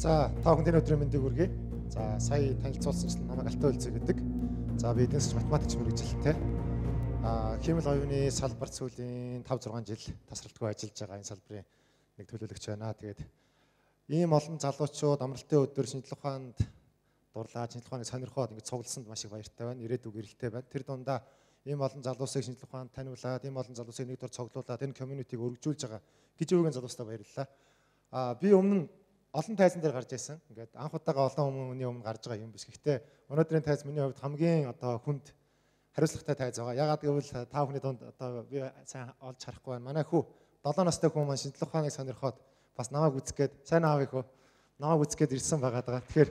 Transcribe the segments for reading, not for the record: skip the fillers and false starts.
За, та бүхэнд энэ өдрийн мэндийг хүргэе. За, сая танилцуулсанчлан намайг Алтан Өлзий гэдэг. За, би эдийн засгийн математикч мэргэжилтэй. Хиймэл оюуны салбар сүүлийн 5 6 жил тасралтгүй ажиллаж байгаа энэ салбарын нэг төлөөлөгч байна. Тэгээд ийм олон залуучууд амралтын өдөр шинжлэх ухаанд дурлаад, шинжлэх ухааныг сонирхоод ингэж цугласанд маш их баяртай байна. Ирээдүйг эрэлтэй байна. Тэр дундаа ийм олон залуусыг шинжлэх ухаанд таниулаад, ийм олон залуусыг нэг дор цуглуулад энэ community-г өргөжүүлж байгаа гижүүгийн залуустаа баярлалаа. Би өмнө нь олон тайзан дээр гарч ирсэн. Ингээд анх удаага олон хүмүүний өмнө гарч байгаа юм биш. Гэхдээ өнөөдрийн тайз миний хувьд хамгийн одоо хүнд хариуцлагатай тайз байгаа. Ягаад гэвэл та бүхний дунд одоо би сайн олж харахгүй байна. Манай хүү 7 настай хүн маань шинжлэх ухааныг сонирхоод бас намайг үзэх гээд, сайн аав их хөө, намайг үзэх гээд ирсэн байгаа даа. Тэгэхээр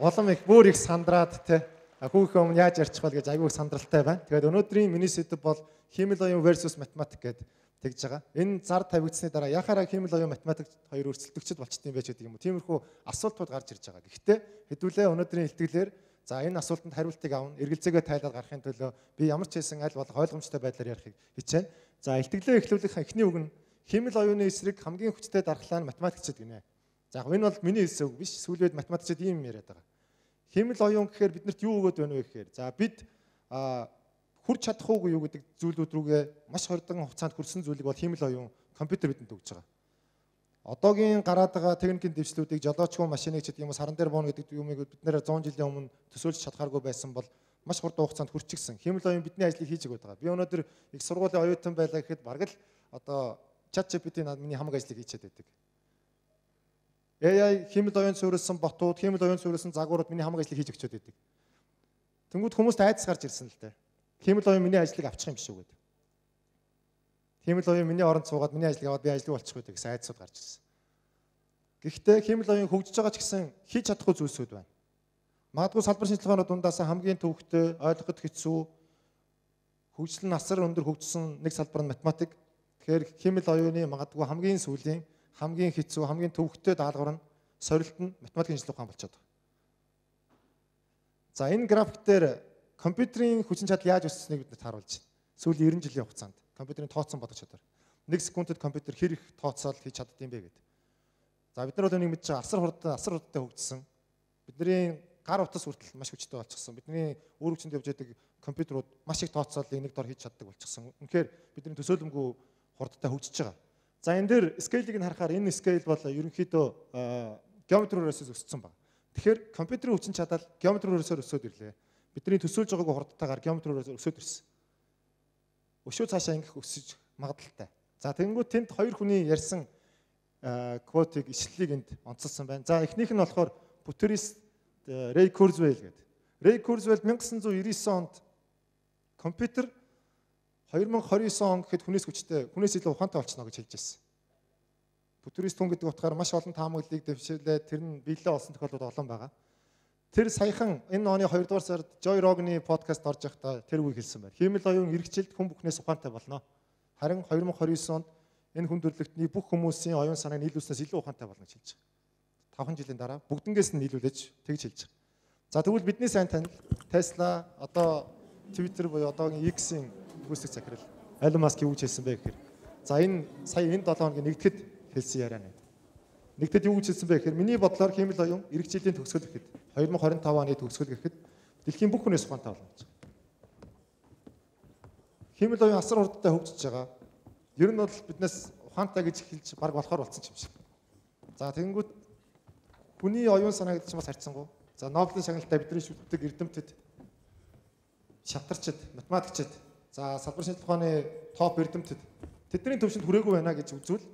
улам их бүр их сандраад, те, хүүхээ өмнө яаж ярьчих вэ гэж айгүй их сандралтай байна. Тэгээд өнөөдрийн миний сэдэв бол хиймэл оюун versus математик гэдэг тэгж байгаа. Энэ зар тавигдсны дараа яхаараа хиймэл оюун, математик хоёр өрсөлдөгчд болчтой юм бэ гэдэг юм уу. Тиймэрхүү асуултууд гарч ирж байгаа. Гэхдээ хэдүүлээ өнөөдрийн илтгэлээр за энэ асуултанд хариултыг авна. Эргэлзээгээ тайлаад гарахын төлөө би ямар ч хэлсэн аль болох ойлгомжтой байдлаар ярихыг хичээнэ. За, илтгэлээ эхлүүлэх эхний үг нь хиймэл оюуны эсрэг хамгийн хүчтэй дархлаа нь математикчид гинэ. За, яг энэ бол миний хэлсэн үг биш. Сүүлийн үед математикчид ийм юм яриад байгаа. Хиймэл оюун гэхээр биднэрт юу өгөөд байна вэ гэхээр за бид хүрч чадах уугүй юу гэдэг зүйлүүд рүүгээ маш хурдан хугацаанд хүрсэн зүйлийг бол хиймэл оюун, компьютер бидэнд өгч байгаа. Одоогийн гараад байгаа техникийн дэвшлүүдийг, жолоочгүй машиныг ч гэдэг юм уу, саран дээр бууна гэдэг юмыг бид нэр 100 жилийн өмнө төсөөлж чадхааргүй байсан бол маш хурдан хугацаанд хүрчихсэн. Хиймэл оюун бидний ажлыг хийж өгöd байгаа. Би өнөөдөр их сургуулийн оюутан байлаа гэхэд бараг л одоо ChatGPT над миний хамаг ажлыг хийчихэд байдаг. AI, хиймэл оюун суурилсан ботууд, хиймэл оюун суурилсан загварууд миний хамаг ажлыг хийж өгчөөд байдаг. Тэнгүүд хүмүүст айдас гарч ирсэн л дээ. Хиймэл оюун миний ажлыг авчих юм биш үү гэдэг. Хиймэл оюун миний оронд суугаад миний ажлыг аваад би ажилгүй болчих үү гэсэн айдасууд гарч ирсэн. Гэхдээ хиймэл оюун хөгжиж байгаа ч гэсэн хийж чадахгүй зүйлсүүд байна. Магадгүй салбар шинжилгээ ухааны дундаас хамгийн төвөгтэй, ойлгоход хэцүү, хөгжил нь асар өндөр хөгжсөн нэг салбар нь математик. Тэгэхээр хиймэл оюуны магадгүй хамгийн сүүлийн, хамгийн хэцүү, хамгийн төвөгтэй даалгавар нь, сорилт нь математикийн шинжилгээ ухаан болчиход байгаа. За, энэ график дээр компьютерийн хүчин чадал яаж өссөнийг бид нарт харуулж байна. Сүүлийн 90 жилийн хугацаанд компьютерийн тооцсон бодох чадвар. 1 секундэд компьютер хэр их тооцоол хийж чаддаг юм бэ гэдэг. За, бид нар бол энийг мэдж байгаа, асар хурдан, асар хурдтай хөгжсөн. Бидний гар утас хүртэл маш хүчтэй болчихсон. Бидний үр хүчинд явж байдаг компьютерууд маш их тооцоолыг нэг дор хийж чаддаг болчихсон. Үнэхээр бидний төсөөлөмгүй хурдтай хөгжиж байгаа. За, энэ дээр scale-ийг нь харахаар энэ scale бол ерөнхийдөө геометри хөрөөсөө өссөн байна. Тэгэхээр компьютерийн хүчин чадал геометри хөрөөсөө өсөөд ирлээ. Бидний төсөөлж байгаагүй хурдтайгаар геометри хөрөөсөө өсөөд ирсэн. Өшөө цаашаа ингэх өсөж магадлалтай. За, тэгэнгүүт тэнд хоёр хүний ярьсан quote-ыг, ишлэлийг энд онцолсон байна. За, эхнийх нь болохоор futurist Ray Kurzweil гэдэг. Ray Kurzweil 1999 онд компьютер 2029 он гэхэд хүнээс хүчтэй, хүнээс илүү ухаантай болчихно гэж хэлж байсан. Futurist хүн гэдэг утгаар маш олон таамаглалыг дэвшүүлээд тэр нь биелээ олсон тохиолдлууд олон байгаа. Тэр саяхан энэ оны 2 дугаар сард Joe Rogan-ы подкаст орж байхдаа тэр үгийг хэлсэн байна. Хиймэл оюун ирэх жилд хүн бүхнээс ухаантай болно. Харин 2029 онд энэ хүн төрөлхтний бүх хүмүүсийн оюун санааг нийлүүлснээс илүү ухаантай болно гэж хэлж байгаа. 5 жилийн дараа бүгднгээс нь нийлүүлэж тэгж хэлж байгаа. За, тэгвэл бидний сайн танил Tesla, одоо Twitter буюу одоогийн X-ийн гүйцэтгэх захирал Elon Musk юу гэж хэлсэн бэ гэхээр, за, энэ сая энэ 7 хоногийн нэгдэхэд хэлсэн яриа нэ. Нэгдэд юу гэж хэлсэн бэ гэхээр миний бодлоор хиймэл оюун ирэх жилийн төгсгөл гэхэд, 2025 оны төгсгөл гэхэд дэлхийн бүх хүнээс ухаантай болно гэж. Хиймэл оюун асар хурдтай хөгжиж байгаа. Ер нь бол биднээс ухаантай гэж хэлж баг болохоор болсон юм шиг. За, тэгэнгүүт хүний оюун санаа гэдэг чинь бас харьцангуй. За, Нобелийн шагналтай бидний шүтдэг эрдэмтэд, шатарчид, математикчид, за салбар шинжилгээ ухааны топ эрдэмтэд тэдний төвшөнд хүрээгүй байна гэж үзвэл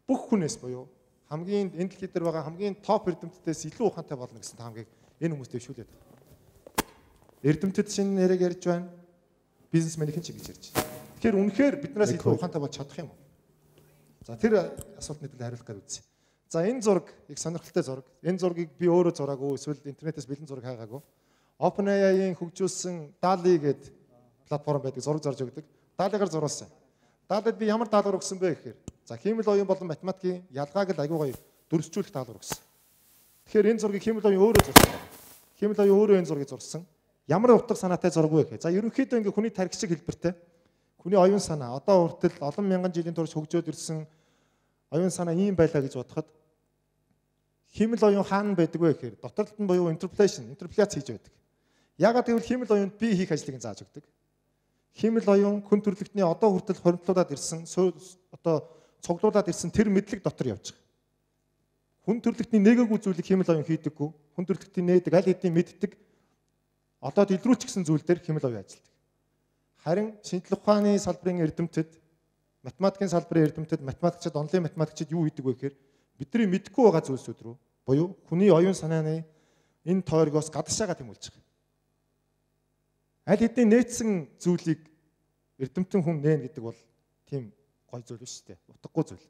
бүх хүнээс буюу хамгийн энэ дэлхий дээр байгаа хамгийн топ эрдэмтдээс илүү ухаантай болно гэсэн таамагийг энэ хүмүүс дэвшүүлээд байгаа. Эрдэмтэд шинэ нэрийг ярьж байна. Бизнесмен хэн ч ингэж ярьж байна. Тэгэхээр үнэхээр биднээс илүү ухаантай болж чадах юм уу? За, тэр асуултанд төлөө хариулах гэж үзье. За, энэ зураг их сонирхолтой зураг. Энэ зургийг би өөрөө зураагүй, эсвэл интернетээс бэлэн зураг хайгаагүй. OpenAI-ийн хөгжүүлсэн DALL-E гэдэг платформ байдаг, зураг зарж өгдөг. DALL-E-гаар зуруулсан. DALL-E-д би ямар даалгавар өгсөн бэ гэхээр за хиймэл оюун болон математикийн ялгааг л айгүй гоё дүрсжүүлэх даалгавар өгсөн. Тэгэхээр энэ зургийг хиймэл оюун өөрөө зурсан. Хиймэл оюун өөрөө энэ зургийг зурсан. Ямар утга санаатай зураг вэ гэхээр за ерөнхийдөө ингээ хүний тархи шиг хэлбэртэй. Хүний оюун санаа одоо хүртэл олон мянган жилийн турш хөгжөөд ирсэн оюун санаа ийм байлаа гэж бодоход Хиймэл оюун хаана байдаг вэ гэхээр доторлолт нь буюу interpolation, интерполяц хийж байдаг. Яагаад гэвэл хиймэл оюунд би хийх ажлыг зааж өгдөг. Хиймэл оюун хүн төрөлхтний одоо хүртэл хоригдлуулад ирсэн, одоо цуглуулад ирсэн тэр мэдлэг дотор явж байгаа. Хүн төрөлхтний нээгээгүй зүйлийг хиймэл оюун хийдэггүй. Хүн төрөлхтний нээдэг, аль хэдийн мэддэг, одоо илрүүлчихсэн зүйл дээр хиймэл оюун ажилладаг. Харин шинжлэх ухааны салбарын эрдэмтэд, математикийн салбарын эрдэмтэд, математикчид, онлайн математикчид юу хийдэг вэ гэхээр бидний мэдэхгүй байгаа зүйлсүүд рүү буюу хүний оюун санааны энэ тойргоос гадагшаага тэмүүлж байгаа. Аль хэдийн нээсэн зүйлийг эрдэмтэн хүн нээн гэдэг бол тийм гой зүйл биш үү? Утгагүй зүйл.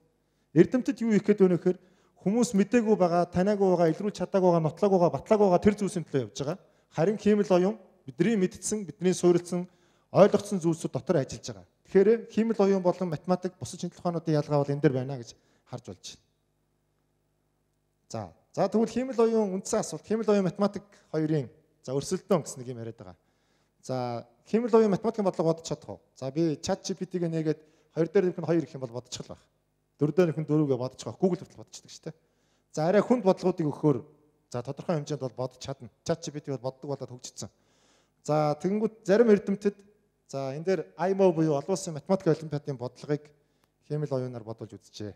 Эрдэмтэд юу хийх гээд байна вэ гэхээр хүмүүс мдээгүй байгаа, таниагүй байгаа, илрүүлж чадаагүй байгаа, нотлоогүй байгаа, батлаагүй байгаа тэр зүйлсийн төлөө явж байгаа. Харин хиймэл оюун бидний мэдсэн, бидний суурилсан, ойлгоцсон зүйлсүүд дотор ажиллаж байгаа. Тэгэхээр хиймэл оюун болон математик, бусад шинжлэх ухаануудын ялгаа бол энэ дээр байна гэж харж болж байна. За тэгвэл хиймэл оюун үндсэн асуулт, хиймэл оюун математик хоёрын за өрсөлдөөн гэсэн нэг юм яриад байгаа. За хиймэл оюун математикийн бодлого бодож чадах уу? За би ChatGPT-г нээгээд 2 дээр нэмэх нь 2 гэх юм бол бодчих л байх. 4 дээр нэмэх нь 4 гэж бодчих байх. Google хүртэл бодчихдаг шүү дээ. За арай хүнд бодлогоодыг өгөхөөр за тодорхой хэмжээнд бол бодож чадна. ChatGPT бол боддог болоод хөгжсөн. За тэгэнгүүт зарим эрдэмтэд за энэ дээр IMO буюу олон улсын математикийн олимпиадын бодлогыг хиймэл оюунаар бодуулж үзжээ.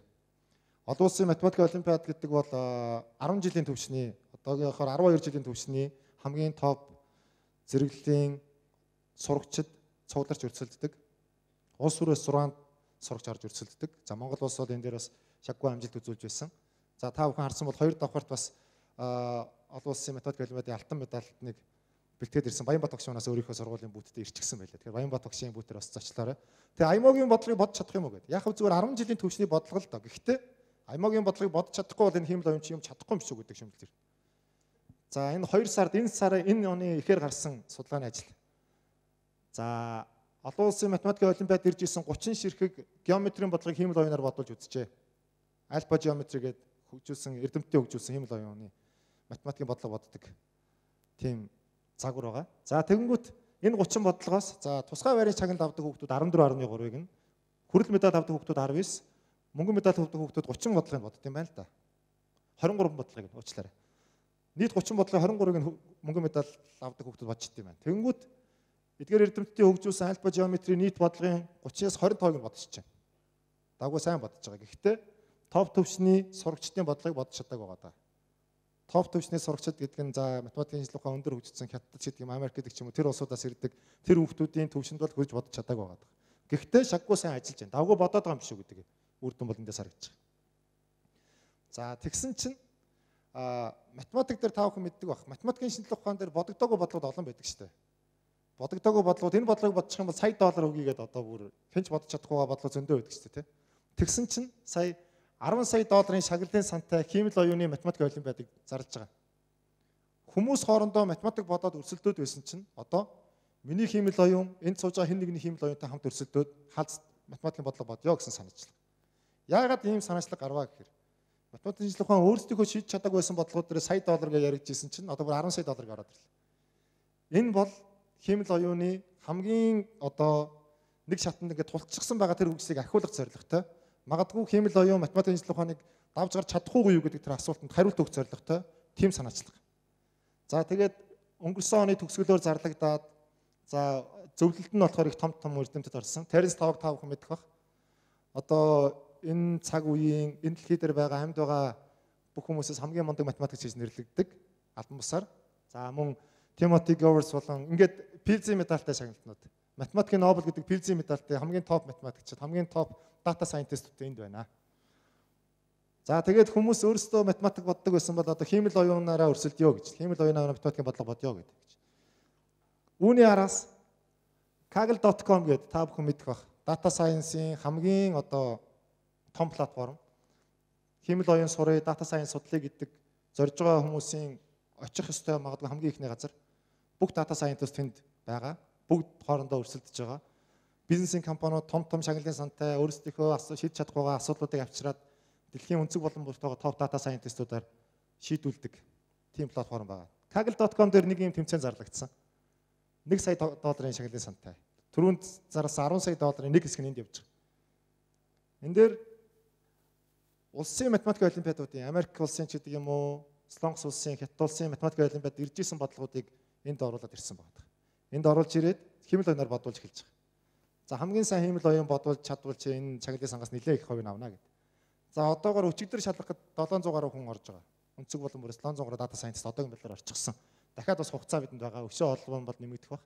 Олон улсын математикийн олимпиад гэдэг бол 10 жилийн түвшний, одоогийнхоор 12 жилийн түвшний хамгийн топ зэрэглэлийн сурагчид цугларч өрсөлддөг. Улс төрөөс 6 сурагч орж өрсөлддөг. За Монгол улс бол энэ дээр бас шаггүй амжилт үзүүлж байсан. За та бүхэн харсан бол 2 давхарт бас олон улсын математикийн олимпиадын алтан медальд нэг бэлтгээд ирсэн Баянбат багш манаас өөрийнхөө сургуулийн бүтдээ ирчихсэн байлаа. Тэгэхээр Баянбат багшийн бүтээр бас зочлоорой. Тэгээ IMO-гийн бодлогыг бодож чадах юм уу гэдэг. Яг хөө зүгээр 10 жилийн түвшний бодлого л доо. Гэхдээ IMO-гийн бодлогыг бодож чадахгүй бол энэ хиймэл оюун чи юм чадахгүй юм шиг гэдэг шүүмжлэл ирнэ. За энэ 2 сард энэ сарын энэ оны ихээр гарсан судалгааны ажил. За олон улсын математикийн олимпиад ирж исэн 30 ширхэг геометрийн бодлогыг хиймэл оюунаар бодуулж үзжээ. Альфа геометри гэдэг хөгжүүлсэн, эрдэмтдийн хөгжүүлсэн хиймэл оюуны математикийн бодлого боддог тийм загвар байгаа. За тэгэнгүүт энэ 30 бодлогоос за тусгай байрын чагнал авдаг хүүхдүүд 14.3-ыг нь, хүрэл медаль авдаг хүүхдүүд 19, мөнгөн медаль авдаг хүүхдүүд 30 бодлогыг бодд юм байна л да. 23 бодлогыг нь уучлаарай. Нийт 30 бодлогын 23-ыг нь мөнгөн медаль авдаг хүүхдүүд бодчихдээ юм байна. Тэгэнгүүт эдгээр эрдэмтдийн хөгжүүлсэн альфа геометри нийт бодлогын 30-аас 20 тоог нь бодчихжээ. Дагуу сайн бодож байгаа. Гэхдээ топ түвшний сурагчдын бодлогыг бодож чадаагүй байгаа даа. Топ түвшний сурагчид гэдэг нь за математикийн шинжлэх ухаан өндөр хөгжсөн Хятад гэдэг юм, Америк гэдэг ч юм уу тэр улсуудаас ирдэг тэр хүүхдүүдийн түвшинд бол хүрж бодож чадаагүй байгаа даа. Гэхдээ шаггүй сайн ажиллаж байна. Давгүй бодоод байгаа юм биш үү гэдэг үр дүн бол эндээс харагдаж байгаа. За тэгсэн чинь математик дээр та бүхэн мэддэг байх. Математикийн шинжлэх ухаан дээр бодогдоогүй бодлогод олон байдаг шүү дээ. Бодогдоогүй бодлогод энэ бодлогыг бодчих юм бол сая доллар өгье гэдээ одоо бүр хэн ч бодож чадахгүй бодлого зөндөө байдаг шүү дээ, тэ. Тэгсэн чинь сая 10 сая долларын шагналын сантай хиймэл оюуны математик олимпиадыг зарлж байгаа. Хүмүүс хоорондоо математик бодоод өрсөлдөөд байсан чинь одоо миний хиймэл оюун энд сууж байгаа хэн нэгний хиймэл оюунтай хамт өрсөлдөөд халз математикийн бодлого бодъё гэсэн санаачлаг. Яагаад ийм санаачлаг гарваа гэхээр математикийн шинжлэх ухаан өөрсдийнхөө шийдэж чадаагүй байсан бодлогууд дээр сая доллар гэж яригдчихсэн чинь одоо бүр 10 сая доллар гараад ирлээ. Энэ бол хиймэл оюуны хамгийн одоо нэг шатанд ингээд тулцчихсан байгаа тэр үгсийг ахиулах зорилготой. Магадгүй хиймэл оюун математикийн шинжлэх ухааныг давж гарч чадахгүй юу гэдэг тэр асуултанд хариулт өгөх зорилготой тийм санаачлаг. За тэгээд өнгөрсөн оны төгсгөлөөр зарлагдаад за зөвлөлт нь болохоор их том том эрдэмтэд орсон. Теренс 5-ыг та бүхэн мэдэх бах. Одоо энэ цаг үеийн энэ дэлхий дээр байгаа амьд байгаа бүх хүмүүсээс хамгийн мундаг математикч гэж нэрлэгддэг албан бусаар. За мөн Тимоти Говерс болон ингээд Пилзийн медальтай шагналтнууд. Математикийн Нобель гэдэг Пилзийн медальтай хамгийн топ математикчид, хамгийн топ data scientist-ууд энд байна. За тэгээд хүмүүс өөрсдөө математик боддог байсан бол одоо хиймэл оюунаараа өрсөлдөё гэж. Хиймэл оюунаараа математикийн бодлого бодъё гэдэг гэж. Үүний араас Kaggle.com гэдэг та бүхэн мэдэх бах. Data science-ийн хамгийн одоо том платформ. Хиймэл оюун сурыг, data science судлаа гэдэг зорж байгаа хүмүүсийн очих ёстой магадгүй хамгийн ихний газар. Бүх data scientist тэнд байгаа. Бүгд хоорондоо өрсөлдөж байгаа. Бизнесийн компаниуд том том шагналын сантай өөрсдийнхөө шийдэж чадахгүй байгаа асуудлуудыг авчираад дэлхийн өнцөг болон бүртөөгөө топ data scientist-уудаар шийдүүлдэг тийм платформ байгаа. Kaggle.com дээр нэг юм тэмцээн зарлагдсан. 1 сая долларын шагналын сантай. Түрүүнд зарласан 10 сая долларын нэг хэсэг нь энд явж байгаа. Энэ дээр Улсын математикийн олимпиадуудын Америк улсын ч гэдэг юм уу, Солонгос улсын, Хятад улсын математикийн олимпиад ирж исэн бодлогоодыг энд оруулаад ирсэн байна. Энд оруулж ирээд хиймэл оюунаар бодуулж эхэлж байгаа. За хамгийн сайн хиймэл оюун бодуулж чадвал чи энэ чагналын сангаас нэлээд их хувийг авна гэдэг. За одоогоор өчигдөр шалгахад 700 гаруй хүн орж байгаа. Өнцөг болон бүрээс 700 гаруй data scientist одоогийн байдлаар орчихсон. Дахиад бас хугацаа бидэнд байгаа. Өсөө олбон бол нэмэгдэх баг.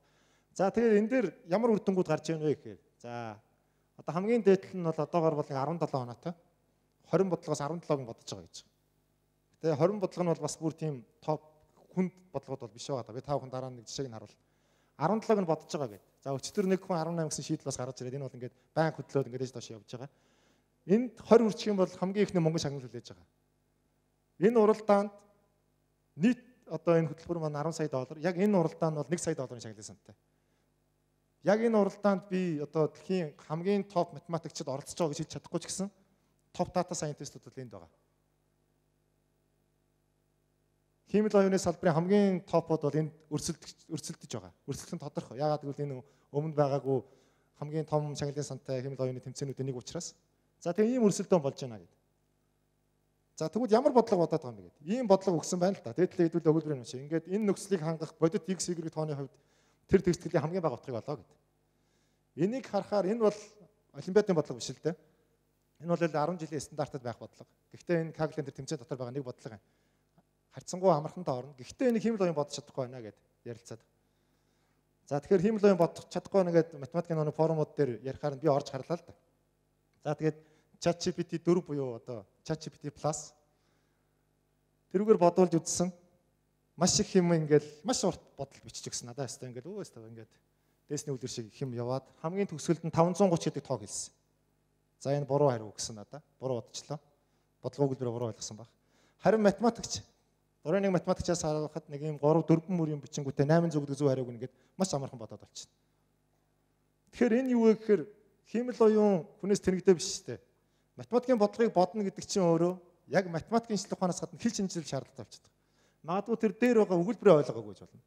За тэгээд энэ дээр ямар үр дүнгууд гарч ийн вэ гэхээр за одоо хамгийн дээд нь бол одоогоор бол 17 оноотой. 20 бодлогоос 17-г нь бодож байгаа гэж. Тэгээ 20 бодлого нь бол бас бүр тийм топ хүнд бодлогод бол биш байгаа. Би та бүхэн дараа нэг жишээг нь харуул. 17-г нь бодож байгаа гэдэг. За өчигдөр нэг хүн 18 гэсэн шийдэл бас гаргаж ирээд энэ бол ингээд байн хөдлөөд ингээд ээж доош явж байгаа. Энд 20 үрчих юм бол хамгийн ихний мөнгө шагнал хүлээж байгаа. Энэ уралдаанд нийт одоо энэ хөтөлбөр маань 10 сая доллар. Яг энэ уралдаанд бол 1 сая долларын шагналын сантай. Яг энэ уралдаанд би одоо дэлхийн хамгийн топ математикчид оролцож байгаа гэж хэлж чадахгүй ч гэсэн топ data scientist-ууд бол энд байгаа. Хиймэл оюуны салбарын хамгийн топууд бол энд өрсөлдөж байгаа. Өрсөлдөх нь тодорхой. Яагаад гэвэл энэ өмнө байгаагүй хамгийн том шагналын сантай хиймэл оюуны тэмцээнүүдийн нэг учраас. За тэгээ ийм өрсөлдөөн болж байна гэдэг. За тэгвэл ямар бодлого бодоод байгаа юм бэ гэдэг. Ийм бодлого өгсөн байна л да. Дээдлээ хэдүүлээ өгүүлбэрийг уншия. Ингээд энэ нөхцөлийг хангах бодит X, Y тооны хувьд тэр тэгстгэлийн хамгийн бага утгыг олоо гэдэг. Энийг харахаар энэ бол олимпиадын бодлого биш л дээ. Энэ бол 10 жилийн стандартад байх бодлого. Гэхдээ энэ Kaggle тэр тэмцээн дотор байгаа нэг бодлого юм. Харьцангуй амархантай орно. Гэхдээ энийг хиймэл оюун бодож чадахгүй байна гэд ярилцаад. За тэгэхээр хиймэл оюун бодож чадахгүй байна гэд математикийн нэг форумууд дээр ярихаар би орж харлаа л да. За тэгээд ChatGPT 4 буюу одоо ChatGPT Plus тэрүүгээр бодуулж үзсэн. Маш их юм ингээл маш урт бодол бичиж өгсөн. Надаа өстой ингээл өө өстой ингээд дээсний үлгэр шиг их юм яваад хамгийн төгсгөлд нь 530 гэдэг тоог хэлсэн. За энэ буруу хариу өгсөн надаа. Буруу бодчихлоо. Бодлого өгүүлбэрээ буруу ойлгосон баг. Харин математикч дурын нэг математикчаас харуулхад нэг юм 3 4 мөрийн бичингүүтээ 800 гэдэг зөв хариуг ингээд маш амархан бодоод болчихно. Тэгэхээр энэ юу вэ гэхээр хиймэл оюун хүнээс тэнэгдээ биш шүү дээ. Математикийн бодлогыг бодно гэдэг чинь өөрөө яг математикийн шинжлэх ухаанаас гадна хэл шинжлэл шаардлагатай болчихдог. Магадгүй тэр дээр байгаа өгүүлбэрээ ойлгоогүй гэж болно.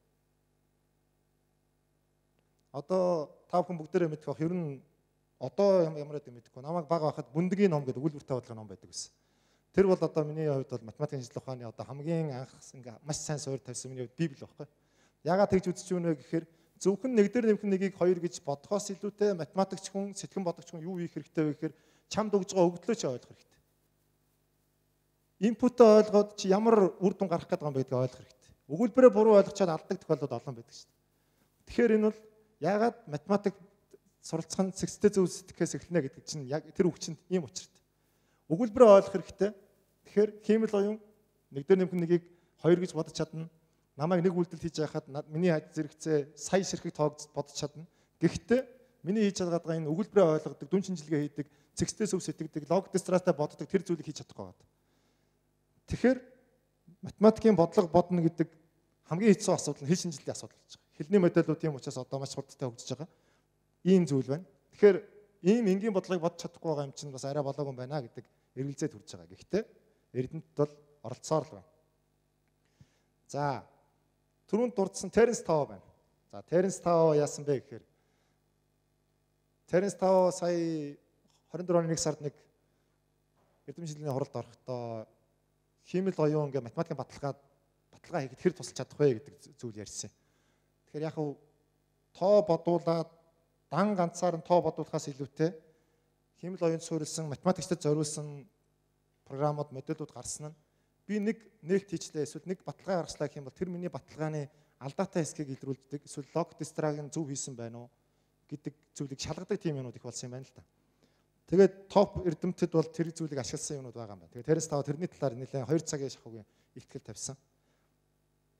Одоо та бүхэн бүгдээрээ мэдэх бах. Ер нь одоо ямар гэдэг мэдэхгүй. Намайг бага байхад бүндгийн ном гэдэг өгүүлбэртэй бодлого ном байдаг гэсэн. Тэр бол одоо миний хувьд бол математикийн шинжлэх ухааны одоо хамгийн анх ингээ маш сайн суурь тавьсан миний хувьд библ байхгүй. Ягаад тэгж үзэж байна вэ гэхээр зөвхөн нэг дээр нэмэх нэгийг хоёр гэж бодхоос илүүтэй математикч хүн, сэтгэн бодогч хүн юу хийх хэрэгтэй вэ гэхээр чамд өгж байгаа өгдлөө чи ойлгох хэрэгтэй. Инпутээ ойлгоод чи ямар үр дүн гарах гэдэг юм бэ гэдгийг ойлгох хэрэгтэй. Өгүүлбэрээ буруу ойлгочоод алддаг тохиолдол олон байдаг шүү дээ. Тэгэхээр энэ бол яагаад математик суралцах нь сэгстэй зөв сэтгэхээс эхэлнэ гэдэг чинь яг тэр үг чинь ийм учиртай. Өгүүлбэрээ ойлгох хэрэгтэй. Тэгэхээр хиймэл оюун нэг дээр нэмэх нэгийг хоёр гэж бодож чадна. Намайг нэг үйлдэл хийж байхад миний зэрэгцээ сая ширхэг тоог бодож чадна. Гэхдээ миний хийж байгаа энэ өгүүлбэрээ ойлгодог, дүн шинжилгээ хийдэг, цэгцтэй зөв сэтгэдэг, логик дистратай боддог тэр зүйлийг хийж чадахгүй байна. Тэгэхээр математикийн бодлого бодно гэдэг хамгийн хэцүү асуудал нь хэл шинжилгээний асуудал болж байгаа. Хэлний модельүүд тийм учраас одоо маш хурдтай хөгжиж байгаа. Ийм зүйл байна. Тэгэхээр ийм энгийн бодлогыг бодож чадахгүй байгаа юм чинь бас арай болоогүй юм байна гэдэг эргэлзээ төрж байгаа. Гэхдээ эрдэмтэд бол оролцсоор л байна. За түрүүнд дурдсан Terence Tao байна. За Terence Tao яасан бэ гэхээр Terence Tao сая 24 оны 1 сард нэг эрдэм шинжилгээний хуралд орохдоо хиймэл оюун ингээ математикийн баталгаа хийхэд хэр тусалж чадах вэ гэдэг зүйл ярьсан. Тэгэхээр яг хав тоо бодуулаад дан ганцаар нь тоо бодуулахаас илүүтэй хиймэл оюунд суурилсан математикчдад зориулсан програмууд, модельүүд гарсан нь би нэг нээлт хийчлээ эсвэл нэг баталгаа гаргачлаа гэх юм бол тэр миний баталгааны алдаатай хэсгийг илрүүлдэг эсвэл лог дистраг нь зөв хийсэн байна уу гэдэг зүйлийг шалгадаг тийм юмнууд их болсон юм байна л да. Тэгээд топ эрдэмтэд бол тэр зүйлийг ашигласан юмнууд байгаа юм байна. Тэгээд Terence Tao тэрний талаар нэлээд 2 цагийн шахуугийн ихтгэл тавьсан.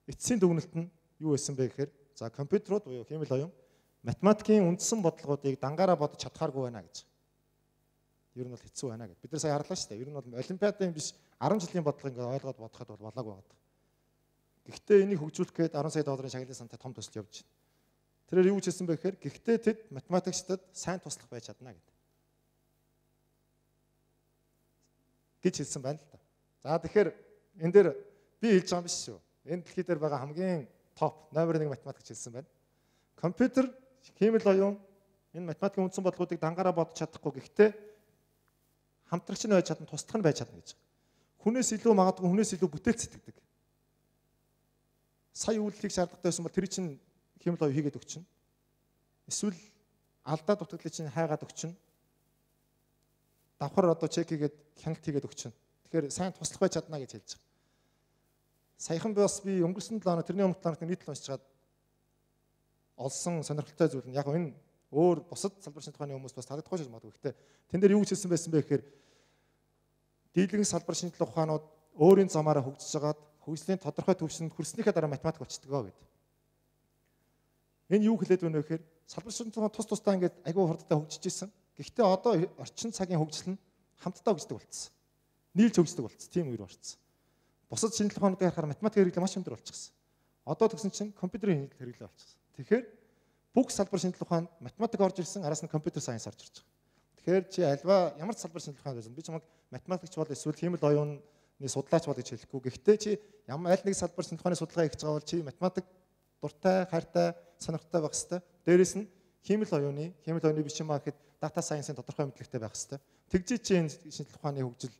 Эцсийн дүгнэлт нь юу байсан бэ гэхээр за компьютерууд буюу хиймэл оюун математикийн үндсэн бодлогоодыг дангаараа бодож чадхааргүй байна гэж. Ер нь бол хэцүү байна гэд. Бид нар сая харлаа шүү дээ. Ер нь бол олимпиадын биш 10 жилийн бодлого ингээд ойлгоод бодоход бол болоогүй байгаа. Гэхдээ энийг хөгжүүлэх гээд 10 сая долларын шагналын сантай том төсөл явж байна. Тэрээр юу гэж хэлсэн бэ гэхээр гэхдээ тэд математикчдад сайн туслах байж чадна гэдэг. Гэж хэлсэн байна л да. За тэгэхээр энэ дээр би хэлж байгаа юм биш шүү. Энэ дэлхий дээр байгаа хамгийн топ номер 1 математикч хэлсэн байна. Компьютер хиймэл оюун энэ математикийн үндсэн бодлогоодыг дангаараа бодож чадахгүй гэхдээ Хамтрагч нь байж чадна, туслах нь байж чадна гэж. Хүнээс илүү магадгүй хүнээс илүү бүтээлч сэтгэдэг. Сая үйлдэлийг шаардлагатай байсан бол тэр чинь хиймэл оюун хийгээд өгчнө. Эсвэл алдаа дутагдлыг чинь хайгаад өгчнө. Давхар одоо чек хийгээд хяналт хийгээд өгчнө. Тэгэхээр сайн туслах байж чадна гэж хэлж байгаа. Саяхан бас би өнгөрсөн 7 хоног тэрний өмнөх 7 хоногт нийтлэл уншчихад олсон сонирхолтой зүйл нь яг энэ өөр бусад салбар шинжилгээ ухааны хүмүүс бас таалагдахгүй ч магадгүй. Гэхдээ тэн дээр юу гэж хэлсэн байсан бэ гэхээр дийлэнх салбар шинжилгээ ухаанууд өөрийн замаараа хөгжиж байгаад хөгжлийн тодорхой түвшинд хүрснийхээ дараа математик болчихдог гэдэг. Энэ юу хэлээд байна вэ гэхээр салбар шинжилгээ ухаан тус тусдаа ингээд айгүй хурдтай хөгжиж исэн. Гэхдээ одоо орчин цагийн хөгжил нь хамтдаа хөгждөг болчихсон. Нийлж хөгждөг болчихсон. Тийм үер болчихсон. Бусад шинжилгээ ухаануудыг харахаар математик хэрэглээ маш өндөр болчихсон. Одоо тэгсэн чинь компьютерийн хэрэглээ болчихсон. Тэгэхээр бүх салбар шинжилгээ ухаанд математик орж ирсэн, араас нь компьютер сайенс орж ирж байгаа. Тэгэхээр чи альва ямар ч салбар шинжилгээ ухаан байсан. Би чамайг математикч бол эсвэл хиймэл оюуны судлаач бол гэж хэлэхгүй. Гэхдээ чи ямар аль нэг салбар шинжилгээ ухааны судалгаа хийж байгаа бол чи математик дуртай, хайртай, сонирхолтой байх хэвээр. Дээрээс нь хиймэл оюуны биш юм аа гэхэд дата сайенсийн тодорхой мэдлэгтэй байх хэвээр. Тэгжээ чи энэ шинжилгээ ухааны хөгжил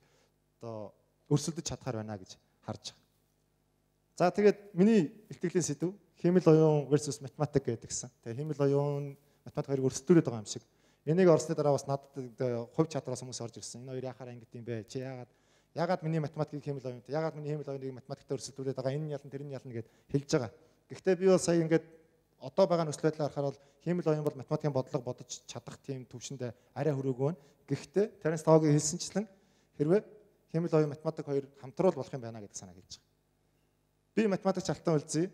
одоо өрсөлдөж чадхаар байна гэж харж байгаа. За тэгээд миний илтгэлийн сэдэв хиймэл оюун versus математик гэдэг гэсэн. Тэгээ хиймэл оюун математик хоёрыг өрсөлдүүлээд байгаа юм шиг. Энийг орсны дараа бас надад хувь чадвараас хүмүүс орж ирсэн. Энэ хоёр яхаараа ингэдэм бэ? Чи яагаад миний математикийг хиймэл оюунтай, яагаад миний хиймэл оюуныг математиктай өрсөлдүүлээд байгаа? Энэ нь ялна, тэр нь ялна гэд хэлж байгаа. Гэхдээ би бол сая ингээд одоо байгаа нөхцөл байдлаар харахаар бол хиймэл оюун бол математикийн бодлого бодож чадах тийм төвшөнд арай хүрээгүй байна. Гэхдээ Теренс Таогийн хэлсэнчлэн хэрвээ хиймэл оюун математик хоёр хамтруул болох юм байна гэдэг санааг хэлж байгаа. Би математикч Алтан Үлзий.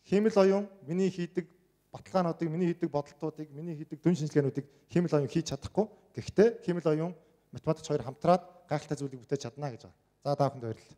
Хиймэл оюун миний хийдэг баталгаануудыг, миний хийдэг бодолтуудыг, миний хийдэг дүн шинжилгээнүүдийг хиймэл оюун хийж чадахгүй. Гэхдээ хиймэл оюун математикч хоёр хамтраад гайхалтай зүйлийг бүтээж чадна гэж байгаа. За та бүхэнд баярлалаа.